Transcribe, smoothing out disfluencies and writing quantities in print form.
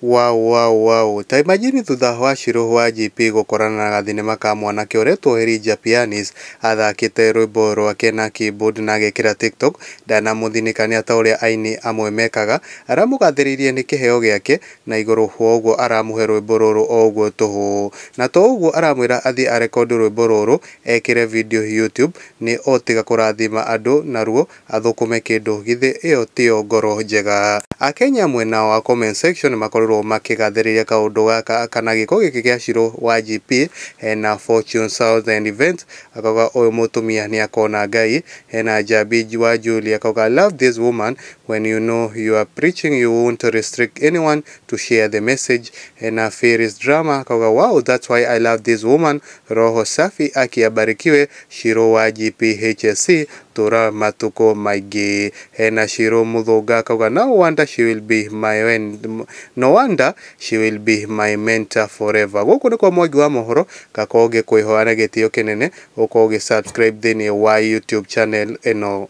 Wow. Ta imagine thutha wa Shiro wa GP gũkorana na gathinema ka mwanake ũretwo Elijah Pianis athakĩte rwĩmbo rwake na keyboard na agekĩra TikTok, ndanamũthinĩkania ta ũrĩa aini amwe mekaga, aramũgathĩrĩirie nĩ kĩheo gĩake na igũrũ wa ũguo aramũhe rwĩmbo rũrũ o ũguo tũhũ. Na to ũguo aramwĩra athiĩ arekondi rwĩmbo rũrũ ekĩre video YouTube nĩ o tiga kũrathima andũ naruo athũkũme kĩndũ, githĩ ĩyo tiyo ngoro njega. Akenya mwena wa comment section makorirwo makĩgathĩrĩria kaũndũ gaka kana gĩko gĩkĩ gĩa Shiro wa GP. Hena Fortune Sounds and Events akauga ũyũ mũtumia nĩ akona Ngai. Hena Jabi wa Julia akauga, "I love this woman. When you know you are preaching, you won't restrict anyone to share the message." Hena Ferris Drama akauga, "Wow, that's why I love this woman. Roho safi, akiabarikiwe Shiro wa GPHSC, tura matuko maingĩ." Hena Shiro Muthũnga akauga, "No wonder she will be my no wonder she will be my mentor forever." Gũkũ nĩ kwa Mwangi wa mohoro, gakorwo ngĩkwĩhoya na gĩtĩo kĩnene ũkorwo ũgĩ subscribe thĩinĩ wa YouTube channel ĩno.